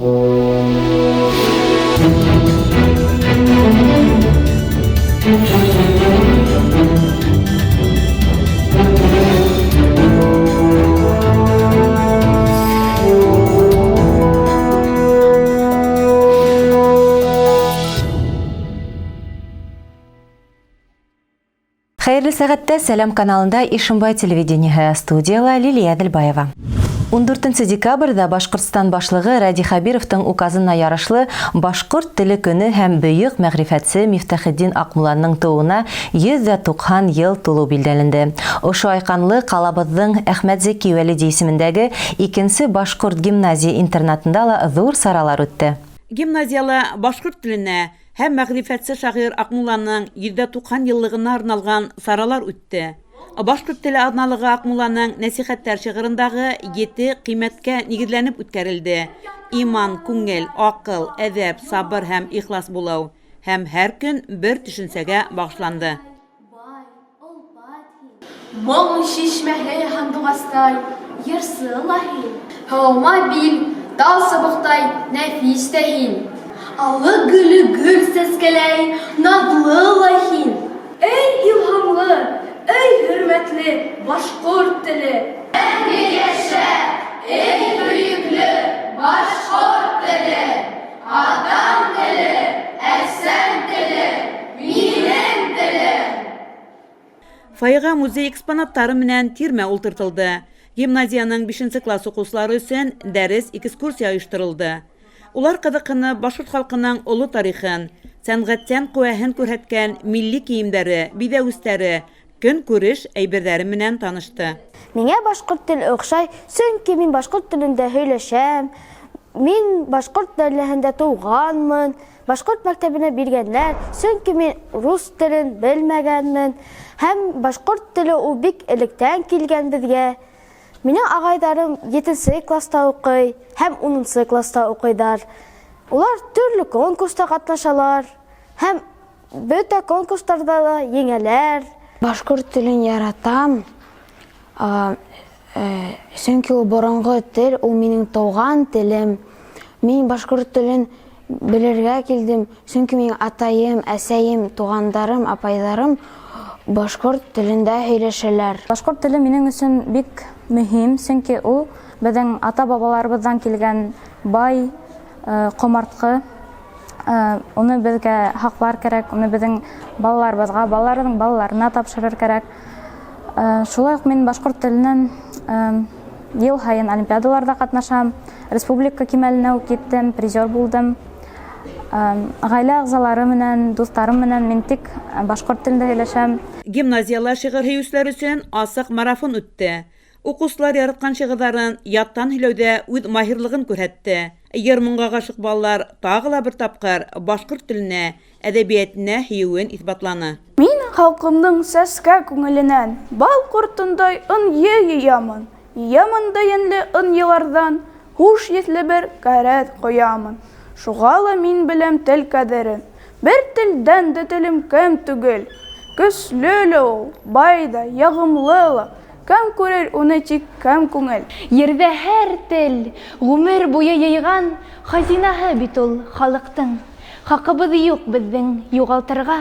Хәйерле сәғәттә Сәләм каналында Ишембай телевидениеһы студияла Лилия Әҙелбаева. 14 декабрьдә Башҡортостан башлығы Радий Хәбировтың указына ярашлы Башҡорт теле көне һәм бөйөк мәғрифәтсе Мифтахетдин Аҡмулланың тыуыуына 190 йыл тулыу билдәленде. Ошо айҡанлы ҡалабыҙҙың Әхмәтзәки Вәлиди исемендәге икенсе башҡорт гимназия-интернатында ла ҙур саралар үтте. Гимназияла башҡорт теленә Һәм мәгърифәтсе шагыйрь Акмулланың 190 еллыгына арналган саралар үтте. Башкорт теле аҙналыгы Акмулланың Нәсихәттәр шигырындагы ете кыйммәткә нигеҙләнеп үткәрелде, иман, күңел, акыл, әдәп, сабыр һәм ихлас булыу, һәм һәр көн бер төшенсәгә багышланды. Моң чишмәһе һандугастай, йырсы ла һин. Һауама бил, тал сыбыктай, нәфис тә һин. Аллы гөлле гөл сәскәләй, наҙлы ла һин. Эй илһамлы, эй хөрмәтле башкорт теле! Мәңге яшә, эй бөекле башкорт теле! Атам теле, әсәм теле, минем телем! Фойега музей экспонаттары менән тирмә ултыртылды. Гимназиянең бишенче класс укучылары өчен дәрес-экскурсия оештырылды. Улар кызыксынып башкорт халкының олы тарихын, сәнгатьчән куәһен күрһәткән милли киемдәре, биҙәүестәре, көнкүреш әйберҙәре менән танышты. Миңә башҡорт теле оҡшай, сөнки мин башҡорт телендә һөйләшәм, мин башҡорт гаиләһендә тыуғанмын, башҡорт мәктәбенә биргәннәр, сөнки мин рус телен белмәгәнмен һәм башҡорт теле ул бик электән килгән беҙгә. Минең ағайҙарым етенсе класста уҡый һәм унынсы класста уҡыйҙар. Улар төрлө конкурста ҡатнашалар һәм Бөтә конкурстарҙа ла еңәләр. Башҡорт телен яратам, сөнки ул боронғо тел, ул минең тыуған телем. Мин башҡорт телен белергә килдем, сөнки минең атайым, әсәйем, туғандарым, апайҙарым башҡорт телендә һөйләшәләр. Башҡорт теле минең өсөн бик мөһим, сөнки ул беҙҙең ата-бабаларыбыҙҙан килгән бай ҡомартҡы. Уны беҙгә һаҡлар кәрәк, уны беҙҙең балаларыбыҙға, балаларыбыҙҙың балаларына тапшырыр кәрәк. Шулай уҡ мин башҡорт теленән йыл һайын олимпиадаларҙа ҡатнашам, республика кимәленә үк еттем, призер булдым. Ғаилә ағзалары менән, дуҫтарым менән мин тик башҡорт телендә һөйләшәм. Гимназияла шиғыр һөйөүселәр өсөн асыҡ марафон үтте. Укучылар яраткан шигырьләрен яттан һөйләүдә үз маһирлыгын күрһәтте. Йыр-моңга гашыйк балалар тагы ла бер тапкыр башкорт теленә, әдәбиятенә һөюен исбатланы. Мин халкымның сәскә күңеленән Бал кортындай ынйы йыямын, Йыямын да йәнле ынйыларҙан Хуш еҫле бер кәрәҙ ҡоямын. Шуға ла мин беләм тел кәҙерен, Бер телдән дә телем кәм түгел. Көслө лә ул, бай ҙа, яғымлы ла, Кәм күрер уны тик кәм күңел. Ерҙә һәр тел, ғүмер буйы йыйған Хазинаһы бит ул халыҡтың. Хаҡыбыҙ юҡ беҙҙең юғалтырға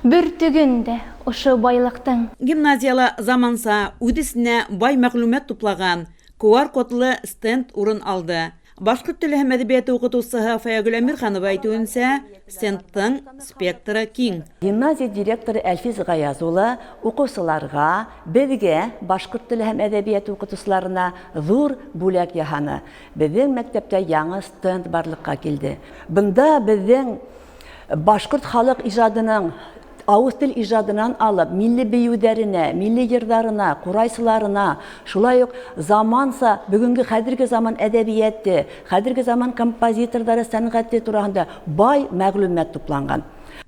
Бөртөгөн дә ошо байлыҡтың. Гимназияла заманса, үҙ эсенә бай мәгълүмат туплаган QR-кодлы стенд урын алды. Башҡорт теле һәм әҙәбиәте уҡытыусыһы Фаягөл Әмирханова әйтеүенсә, стендтың спектры киң. Гимназия директоры Әлфиз Гаяз улы уҡыусыларға, беҙгә, башҡорт теле һәм әҙәбиәте уҡытыусыларына ҙур бүләк яһаны. Беҙҙең мәктәптә яңы стенд барлыҡҡа килде. Бында беҙҙең Башҡорт халыҡ ижадының ауыҙ тел ижадынан алып, милли бейеүҙәренә, милли йырҙарына, ҡурайсыларына, шулай уҡ заманса, бөгөнгө хәҙерге заман әҙәбиәте, хәҙерге заман композиторҙары сәнғәте тураһында бай мәғлүмәт тупланған.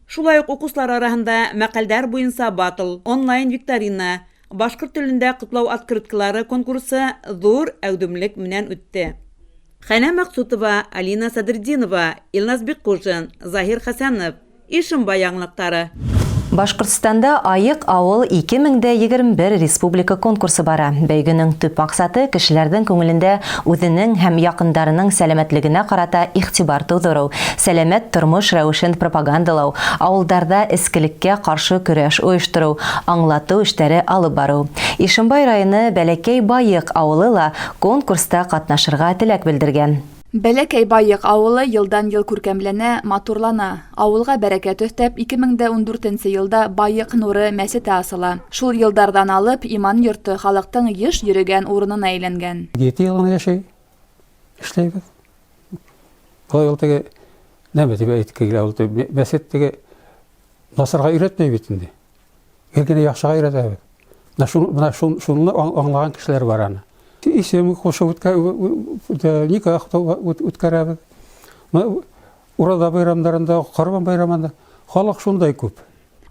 Шулай уҡ уҡыусылар араһында мәҡәлдәр буйынса батл, онлайн-викторина, башҡорт телендә ҡотлау открыткалары конкурсы ҙур әүҙемлек менән үтте. Хәнә Мәҡсутова, Алина Садретдинова, Илназ Бикҡужин, Заһир Хәсәнов, Ишембай яңылыҡтары. Башҡортостанда Айыҡ ауыл 2021 республика конкурсы бара. Бәйгенең төп маҡсаты кешеләрҙең күңелендә үҙенең һәм яҡындарының сәләмәтлегенә ҡарата иғтибар тыуҙырыу, сәләмәт тормош рәүешен пропагандалау, ауылдарҙа эскелеккә ҡаршы көрәш ойоштороу, аңлатыу эштәре алып барыу. Ишембай районы Бәләкәй Байыҡ ауылы ла конкурста ҡатнашырға теләк белдергән. Бәләкәй Байыҡ ауылы йылдан-йыл күркәмләнә, матурлана. Ауылға бәрәкәт өҫтәп, 2014 йылда Байыҡ нуры мәсете асыла. Шул йылдарҙан алып, иман йорто халыҡтың йыш йөрөгән урынына әйләнгән. 7 йыл ғына йәшәй, эшләйбеҙ. Былай ул теге, нәмә тип әйтеп килә, ул мәсет теге насарға өйрәтмәй бит инде. Гел генә яҡшыға өйрәтәбеҙ. Менә шуны аңлаған кешеләр бар аны. Исем ҡушып никах үткәрәбеҙ. Ураҙа байрамдарында, Ҡорбан байрамында халыҡ шундай күп.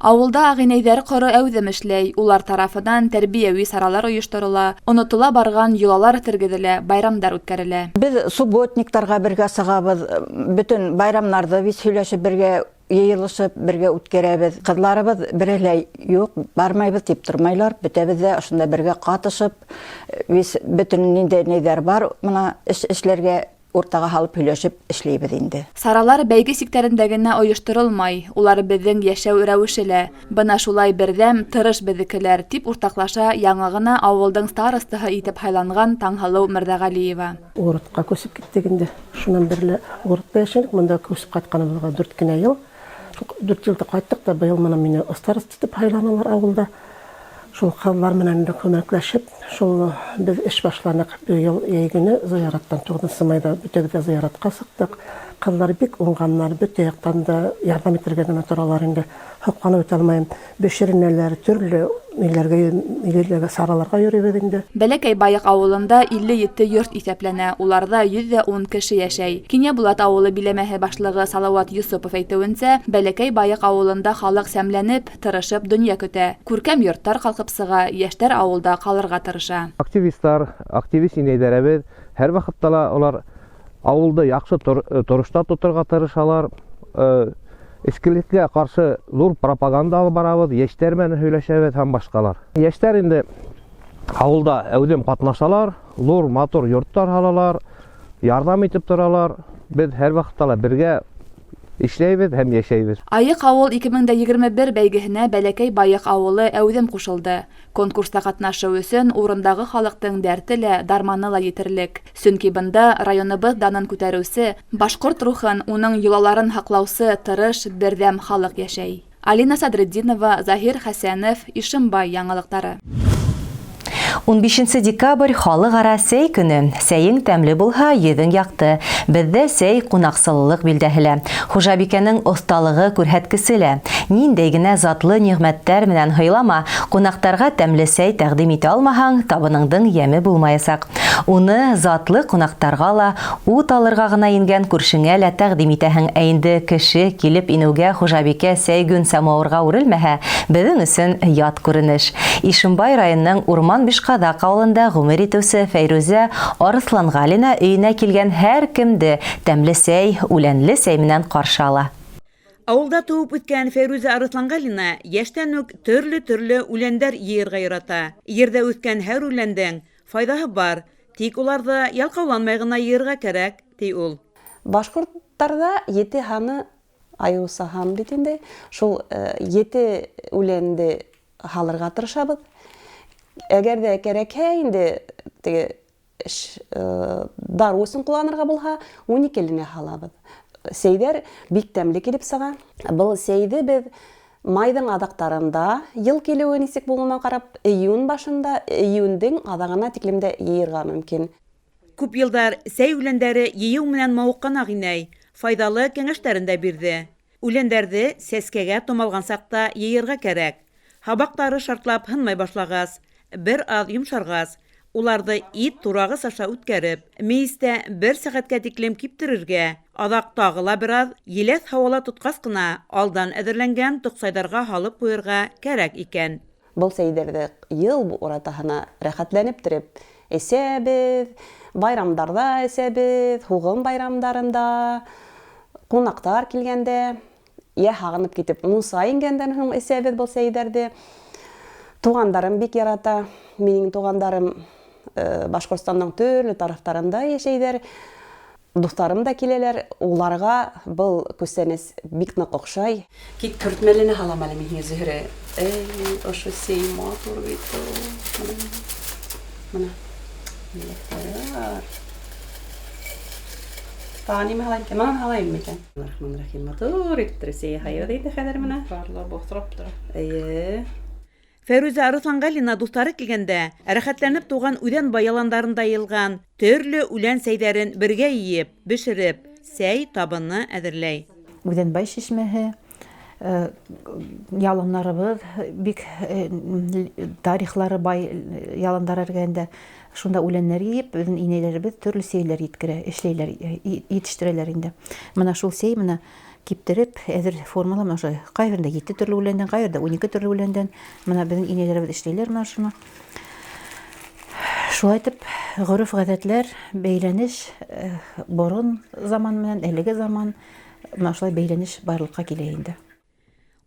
Ауылда ағинәйҙәр ҡоро әүҙем эшләй, улар тарафынан тәрбиәүи саралар ойошторола, онотола барған йолалар тергеҙелә, байрамдар үткәрелә. Беҙ субботниктарға бергә сығабыҙ, бөтөн байрамнарҙы беҙ һөйләшеп бергә йыйылышып бергә үткәрәбеҙ. Ҡыҙларыбыҙ береһе лә юҡ, бармайбыҙ тип тормайлар, бөтәбеҙ ҙә ошонда бергә ҡатышып, беҙ бөтөн ниндәй ниҙәр бар, бына эш эшләргә уртаға һалып һөйләшеп эшләйбеҙ инде. Саралар бәйге сиктәрендә генә ойошторолмай, улар беҙҙең йәшәү рәүеше лә. Бына шулай берҙәм, тырыш беҙҙекеләр, тип уртаҡлаша яңы ғына ауылдың старостаһы итеп һайланған Таңһылыу Мырҙағәлиева. Городҡа күсеп киттек инде. Шунан бирле городта йәшәнек, бында күсеп ҡайтҡаныбыҙға 4 кенә йыл. Шул 4 йылда ҡайттыҡ та, быйыл бына мине староста итеп һайланылар ауылда. Шул ҡыҙлар менән дә күмәкләшеп, шул беҙ эш башланыҡ. Быйыл йәй көнө зыяраттан 9 майҙа бөтәбеҙ ҙә зыяратҡа сыҡтыҡ. Ҡыҙлар бик уңғаннар, бөтә яҡтан да ярҙам итергә генә торалар инде. Һоҡланып үтә алмайым. Бешеренәләр, төрлө ниләргә, ниләргә сараларға йөрөйбөҙ инде. Бәләкәй Байыҡ ауылында 57 йорт иҫәпләнә, уларҙа 110 кеше йәшәй. Кинйәбулат ауылы биләмәһе башлығы Салауат Йосопов әйтеүенсә, Бәләкәй Байыҡ ауылында халыҡ сәмләнеп, тырышып донъя көтә. Күркәм йорттар ҡалҡып сыға, йәштәр ауылда ҡалырға тырыша. Активистлар, активист инәйҙәребеҙ һәр ваҡытта ла улар ауылды яҡшы торошта тоторға тырышалар. Эскелеккә ҡаршы ҙур пропаганда алып барабыҙ, йәштәр менән һөйләшәбеҙ һәм башҡалар. Йәштәр инде ауылда әүҙем ҡатнашалар, ҙур матур йорттар һалалар, ярҙам итеп торалар. Беҙ һәр ваҡытта ла бергә эшләйбеҙ һәм йәшәйбеҙ. Айыҡ ауыл 2021 бәйгеһенә Бәләкәй Байыҡ ауылы әүҙем ҡушылды. Конкурста ҡатнашыу өсөн урындағы халыҡтың дәрте лә, дарманы ла етерлек. Сөнки бында районыбыҙ данын күтәреүсе, башҡорт рухын, уның йолаларын һаҡлаусы тырыш, берҙәм халыҡ йәшәй. Алина Садретдинова, Заһир Хәсәнов, Ишембай яңылыҡтары. 15 декабрь халыҡ-ара сәй көнө. Сәйең тәмле булһа, йөҙөң яҡты. Беҙҙә сәй ҡунаҡсыллыҡ билдәһе лә. Хужабикәнең оҫталығы күрһәткесе лә. Ниндәй генә затлы ниғмәттәр менән һыйлама, ҡунаҡтарға тәмле сәй тәҡдим итә алмаһаң, табыныңдың йәме булмаясаҡ. Уны затлы ҡунаҡтарға ла, ут алырға ғына ингән күршеңә лә тәҡдим итәһең. Ә инде кеше килеп инеүгә хужабикә сәй гүн самауырға үрелмәһә, беҙҙең өсөн ят күренеш. Ишембай районының Урман Бишҡаҙаҡ ауылында ғүмер итеүсе Фәйрүзә Арыҫланғалина өйөнә килгән һәр кемде тәмле сәй, үләнле сәй менән ҡаршы ала. Ауылда тыуып үҫкән Фәйрүзә Арыҫланғалина йәштән үк төрлө-төрлө үләндәр йыйырға ярата. Ерҙә үҫкән һәр үләндең файҙаһы бар, тик уларҙы ялҡауланмай ғына йыйырға кәрәк, ти ул. Башҡорттарҙа 7 һаны айыуса һан бит инде. Шул 7 үләнде һалырға тырышабыҙ. Әгәр ҙә кәрәкһә инде теге дарыу өсөн ҡулланырға булһа, 12-ленә һалабыҙ. Сәйҙәр бик тәмле килеп сыға. Был сәйҙе беҙ майҙың аҙаҡтарында, йыл килеүе нисек булыуына ҡарап, июнь башында, июндең аҙағына тиклем дә йыйырға мөмкин. Күп йылдар сәй үләндәре йыйыу менән мауыҡҡан ағинәй файҙалы кәңәштәрен дә бирҙе. Үләндәрҙе сәскәгә томалған саҡта йыйырға кәрәк. Һабаҡтары шартлап һынмай башлағас, бер аҙ йомшарғас, уларҙы ит турағыс аша үткәреп, мейестә бер сәғәткә тиклем киптерергә, аҙаҡ тағы ла бер аҙ еләҫ һауала тотҡас ҡына алдан әҙерләнгән тоҡсайҙарға һалып ҡуйырға кәрәк икән. Был сәйҙәрҙе йыл уратаһына рәхәтләнеп тереп эсәбеҙ, байрамдарҙа эсәбеҙ, һуғым байрамдарында, ҡунаҡтар килгәндә. Йә һағынып китеп мунса ингәндән һуң эсәбеҙ был сәйҙәрҙе. Туғандарым бик ярата. Минең туғандарым Башҡортостандың төрлө тарафтарында йәшәйҙәр. Дуҫтарым да киләләр, уларға был күстәнәс бик ныҡ оҡшай. Кик төртмәлене һалам әле мин һиңә, Зөһрә. Эй, ошо сәй матур бит ул. Мына, мына. Еләктәр. Тағы нимә һалайым икән? Мынаны һалайым микән? Рахман-рахим. Матур итеп сәй яһайбыҙ инде хәҙер менә. Парлы боҫтырап тора. Эйе. Фәйрүзә Арыҫланғалина дуҫтары килгәндә, рәхәтләнеп туған Үҙәнбай яландарында йыйылған төрлө үлән сәйҙәрен бергә йыйып, бешереп, сәй табыны әҙерләй. Үҙәнбай шишмәһе, яланнарыбыҙ бик тарихлары бай яландар эргәһендә. Шунда үләннәр йыйып, беҙҙең инәйләребеҙ төрлө сәйләр еткерә, эшләйләр, етештерәләр инде. Мына шул сәй мына киптереп, әҙер формала мына ошо ҡайһы берендә 7 төрлө үләндән, ҡайһы берендә 12 төрлө үләндән. Мына беҙҙең инәйләребеҙ эшләйләр мына шуны. Шулай итеп, ғөрөф-ғәҙәтләр, бәйләнеш, борон заман менән әлеге заман мына шулай бәйләнеш барлыҡҡа килә инде.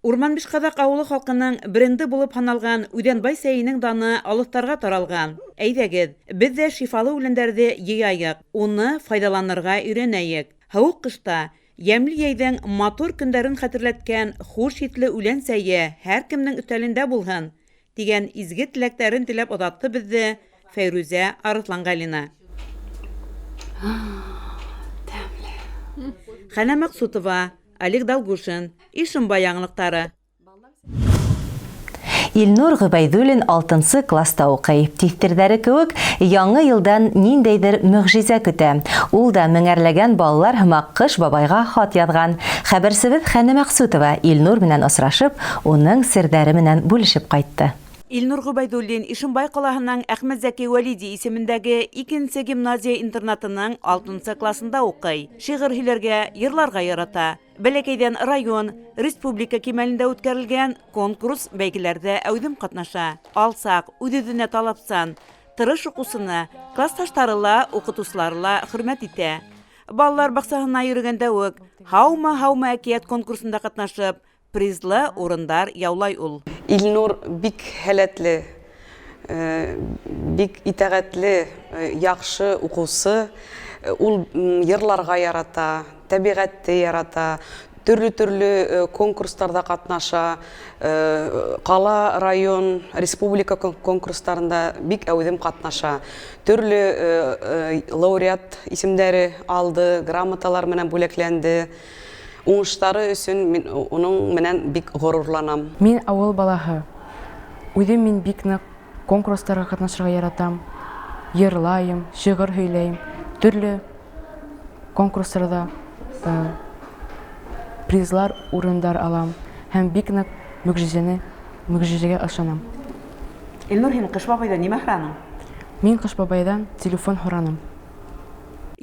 Урманбишҡаҙаҡ ауылы халҡының бренды булып һаналған Үҙәнбай сәйенең даны алыҫтарға таралған. Әйҙәгеҙ, беҙ ҙә шифалы үләндәрҙе йыяйыҡ, уны файҙаланырға өйрәнәйек. Һыуыҡ ҡышта йәмле йәйҙең матур көндәрен хәтерләткән хуш еҫле үлән сәйе һәр кемдең өҫтәлендә булһын, тигән изге теләктәрен теләп оҙатты беҙҙе Фәйрүзә Арыҫланғалина. Тәмле. Хәнә Маҡсутова, Олег Долгушин, Ишембай яңылыҡтары. Илнур Ғөбәйҙуллин 6-нсы класста уҡый. Тиҫтерҙәре кеүек яңы йылдан ниндәйҙер мөғжизә көтә. Ул да меңәрләгән балалар һымаҡ Ҡыш бабайға хат яҙған. Хәбәрсебеҙ Хәнә Мәҡсүтова Илнур менән осрашып, уның серҙәре менән бүлешеп ҡайтты. Илнур Ғөбәйҙуллин Ишембай ҡалаһының Әхмәтзәки Вәлиди исемендәге 2-нсе гимназия интернатының 6-нсы класында уҡый. Шиғыр һөйләргә, йырларға ярата. Бәләкәйҙән район, республика кимәлендә үткәрелгән конкурс бәйгеләрҙә әүҙем ҡатнаша. Алсаҡ, үҙ-үҙенә талапсан, тырыш уҡыусыны класташтары ла, уҡытыусылары ла хөрмәт итә. Балалар баҡсаһына йөрөгәндә үк «Һаумы, һаумы» әкиәт конкурсында ҡатнашып, призлы урындар яулай ул. Илнур бик һәләтле, бик итәғәтле, яҡшы уҡыусы. Ул йырларға ярата, тәбиғәтте ярата, төрлө-төрлө конкурстарҙа ҡатнаша, ҡала, район, республика конкурстарында бик әүҙем ҡатнаша. Төрлө лауреат исемдәре алды, грамоталар менән бүләкләнде. Уңыштары өсөн мин уның менән бик ғорурланам. Мин ауыл балаһы. Үҙем мин бик ныҡ конкурстарға ҡатнашырға яратам. Йырлайым, шиғыр һөйләйем. Төрлө конкурстарҙа призлар, урындар алам. Һәм бик ныҡ мөғжизәгә ышанам. Илнур, һин Ҡыш бабайҙан нимә һораның? Мин Ҡыш бабайҙан телефон һораным.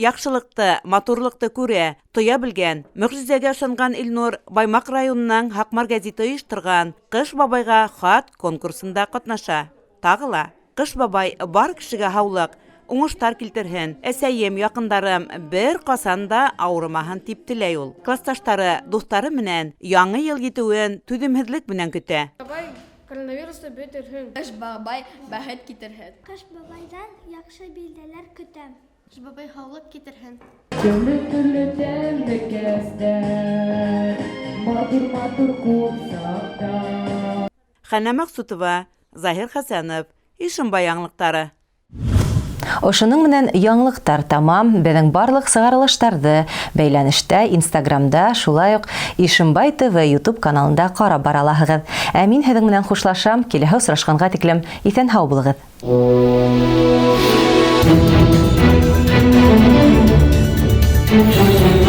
Яҡшылыҡты, матурлыҡты күрә, тоя белгән, мөғжизәгә ышанған Илнур Баймаҡ районының Һаҡмар гәзите ойошторған Ҡыш бабайға хат конкурсында ҡатнаша. Тағы ла Ҡыш бабай бар кешегә һаулыҡ, уңыштар килтерһен, әсәйем, яҡындарым бер ҡасан да ауырымаһын тип теләй ул. Класташтары, дуҫтары менән яңы йыл етеүен түҙемһеҙлек менән көтә. Бабай коронавирусты бөтөрһөн. Ҡыш бабай бәхет китерһен. Ҡыш бабайҙан яҡшы билдәләр көтәм. Ҡыш бабай һаулыҡ китерһен. Төрлө-төрлө тәмлекәстәр, матур-матур ҡурсаҡтар. Хәнә Мәҡсүтова, Заһир Хәсәнов, Ишембай яңылыҡтары. Ошоноң менән яңылыҡтар тамам. Беҙҙең барлыҡ сығарылыштарҙы бәйләнештә, Инстаграмда, шулай уҡ Ишембай ТВ YouTube каналында ҡарап бара алаһығыҙ. Ә мин һеҙҙең менән хушлашам. Киләһе осрашҡанға тиклем иҫән-һау булығыҙ. Thank you.